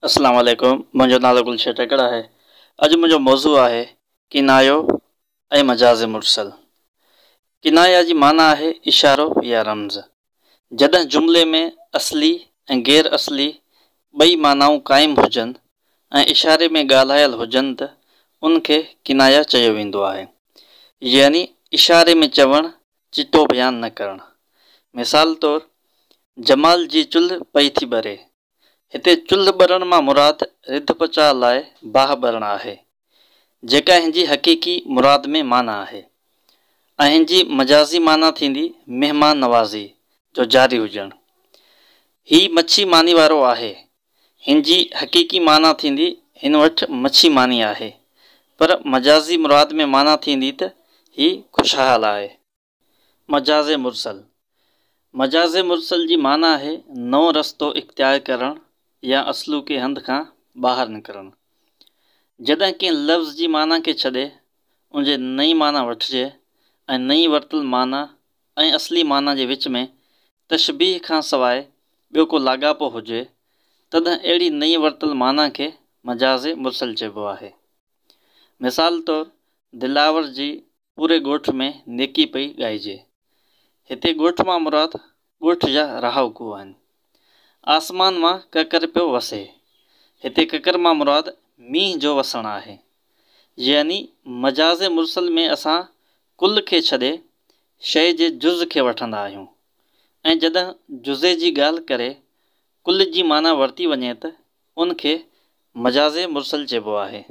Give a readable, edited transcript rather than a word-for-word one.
اسلام عليڪم منهنجو نالو گلشير ٽکڙ آهي اڄ منهنجو موضوع آهي ڪنايو ۽ مجاز مرسل ڪنايا جي معنيٰ آهي اشارو يا رمز جڏهن جملي ۾ اصلي ۽ غير اصلي ٻئي معنائون قائم هجن ۽ اشاري ۾ ڳالهايل هجن ته ان کي ڪنايا چيو ويندو آهي يعني اشاري ۾ چوڻ چٽو بيان نه ڪرڻ مثال طور جمال جي چلهه پئي ٿي ٻري هتي چلهه ٻرڻ مان مراد رڌ پچاء لاء باهه ٻرڻ آهي، جيڪا هن جي حقيقي مراد ۾ معنيٰ آهي ۽ هن جي مجازي معنيٰ ٿيندي مهمان نوازي جو جاري هجڻ. هي مڇي ماني وارو آهي، هن جي حقيقي معنيٰ ٿيندي هن وٽ مڇي ماني آهي، پر مجازي مراد ۾ معنيٰ ٿيندي ته هي خوشحال آهي. مجاز مرسل، مجاز مرسل جي معنيٰ آهي نئون رستو اختيار ڪرڻ يا اصلوڪي هنڌ کان ٻاهر نڪرڻ. جڏهن ڪنهن لفظ جي معنيٰ کي ڇڏي ان جي نئين معنيٰ وٺجي ۽ نئين ورتل معنيٰ ۽ اصلي معنيٰ جي وچ ۾ تشبيهه کان سواء ٻيو ڪو لاڳاپو هجي، تڏهن اهڙي نئين ورتل معنيٰ کي مجاز مرسل چئبو آهي. مثال طور دلاور جي پوري ڳوٺ ۾ نيڪي پئي ڳائجي. هتي ڳوٺ مان مراد ڳوٺ جا رهاڪو آهن. آسمان مان ڪڪر پيو وسي. هتي ڪڪر مان مراد مينهن جو وسڻ آهي. يعني مجاز مرسل ۾ اسان ڪل کي ڇڏي شيء جي جز کي وٺندا آهيون ۽ جڏهن جزي جي ڳالهه ڪري ڪل جي معنيٰ ورتي وڃي ته ان کي مجاز مرسل چئبو آهي.